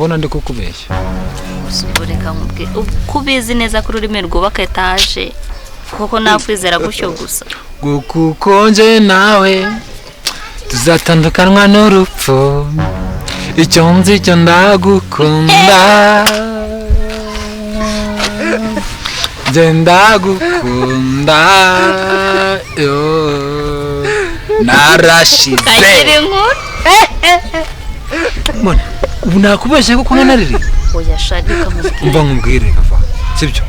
Ubona ndi kukubeshya? Gusa ubwo reka nkubwire, uko ubizi neza ko ururimi rwubaka etaje, kuko nakwizera gutyo gusa? Kuko njye nawe tuzatandukanwa n'urupfu, icyo nzi cyo ndagukunda, njye ndagukunda, yo narashize. Kagira inkuru. Mbona ubu nakubeshye kuko nkanaririye? Oya sha, reka nkubwire. Umva nkubwire, kava sibyo,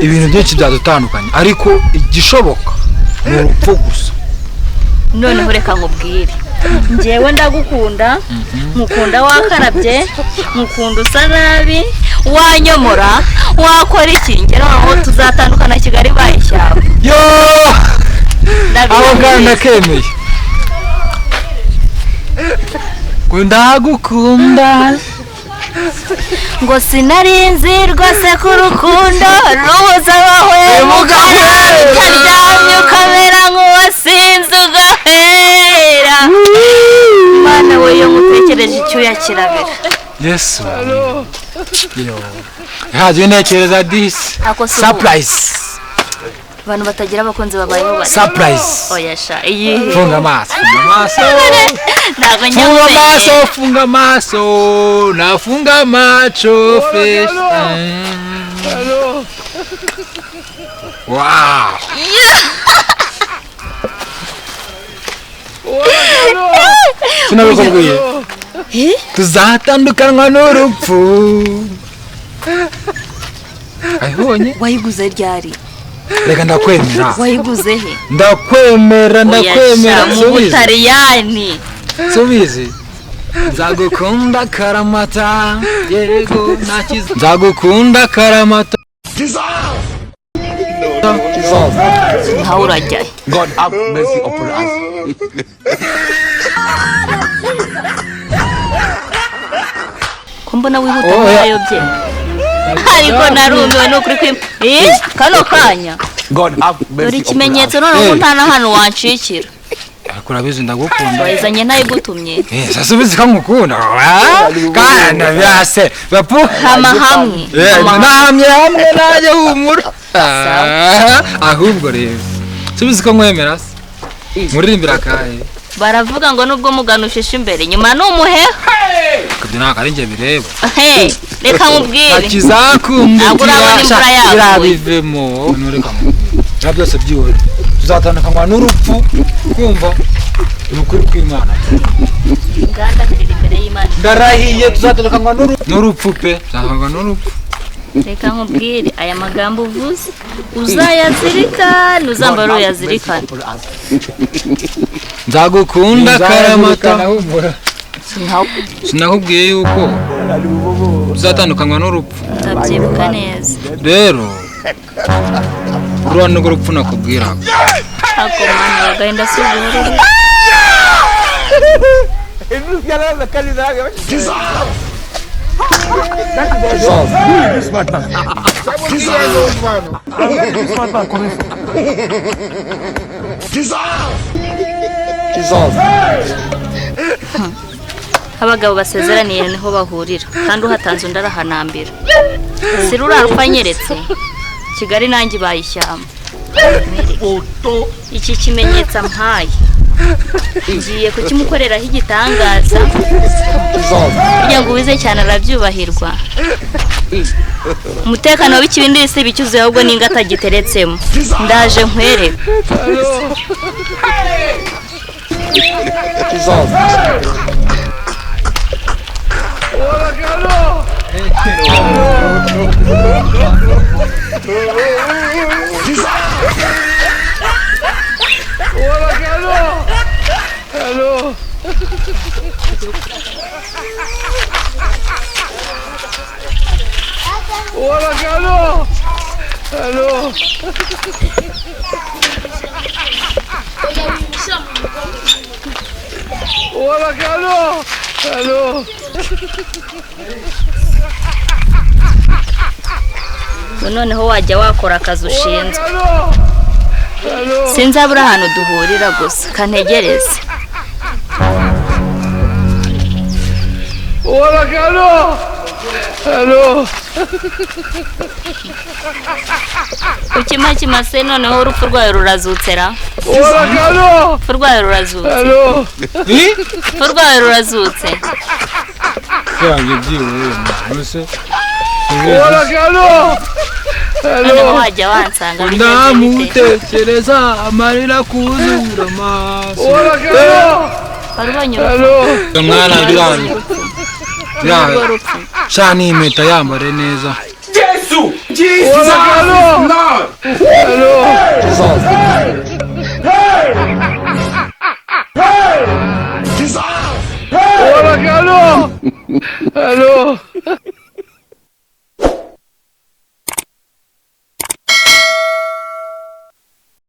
ibintu byinshi byadutandukanye, ariko igishoboka ni urupfu gusa. Noneho reka nkubwire, njyewe ndagukunda, nkukunda wakarabye, nkukunda usa nabi, wanyomora, wakora iki, njye noneho tuzatandukana Kigali ibaye ishyamba. Yo, abo ngabo ndakemeye ngo ndagukunda. Ngo sinarinzi rwose ko urukundo rubuza amahwemo, ukaryamye ukamera nk'uwasinze ugahera. Mwana we, iyo ngutekereje icyuya kirabira. Yesu yo, hagiye ntekereza disi. Ako si ubu. Surprise. Abantu batagira abakunzi babayeho bate? Surprise. Oya sha, iyihe? Funga amaso, funga amaso. Ntabwo Funga amaso. nyamwenye. Funga amaso, nafunga macho fresh. Wow. Sinabikubwiye? Tuzatandukanwa n'urupfu, ayibonye. Wayiguze ryari? Reka, ndakwemera. Wayiguze he? Ndakwemera. Oya Ndakwemera. sha, mu Subizi. Butaliyani. Subizi, nzagukunda karamata, yego ntakiza, nzagukunda karamata. Nkawe urajyahe? God have mercy upon us. Ko mbona wihuta Oya. nk'uwayobye, ariko narumiwe ni ukuri kwima. Eh, kano kanya. God have Dore mercy upon us. ikimenyetso noneho Eh. nta na hano wancikira. Ariko urabizi ndagukunda. Wayizanye ntayigutumye. Eh, sasa ubizi ko ngukunda. Kandi byase bapu. Hama hamwe. Eh, Hama hamwe. nahamye hamwe nanjye, humura. Ahubwo rero subizi ko nkwemera se, muririmbira akahe? Baravuga ngo nubwo mugana ushisha imbere, nyuma ni umuheha. Ibyo ntabwo ari njye bireba. Hey, reka nkubwire. Ntakizakumbukira. Ntabwo urabona imvura yaguye. Birabivemo. Reka nkubwire, biba byose byihorere, tuzatandukanywa n'urupfu, kumva ni ukuri kw'Imana. Inganda ziri imbere y'Imana. Ndarahiye, tuzatandukanywa n'urupfu pe, tuzatandukanywa n'urupfu. Reka nkubwire, aya magambo uvuze uzayazirikane, uzambara uyazirikane. Nzagukunda karamata. Sinakubwiye yuko tuzatandukanywa n'urupfu? Ndabyibuka neza. Rero ruriya nirwo rupfu nakubwiraga. Ako mana, agahinda si ubururu. Abagabo basezeraniye niho bahurira, kandi uhatanze undi arahanambira. Si ruriya rupfu anyeretse, Kigali nanjye ibaye ishyamba. Iki kimenyetso ampaye ngiye kukimukoreraho igitangaza, kugira ngo uwize cyane arabyubahirwa. Umutekano w'ikibindi si ibicyuzuye, ahubwo n'ingata giteretsemo. Ndaje nkwereke. Ubu noneho wajya wakora akazi ushinzwe, sinzabura ahantu duhurira, gusa kantegereze. Kukimakima se noneho urupfu rwayo rurazutse ra? Urupfu rwayo rurazutse. Urupfu rwayo rurazutse. Yanjye byihorere mbese. Noneho wajya wansanga bigenze bite? Ndamutekereza amarira kuzura amaso. Wari ubonye urupfu? Mwana biranga. Urwo rupfu. Sha ni impeta yambare neza. Jesus! Lord!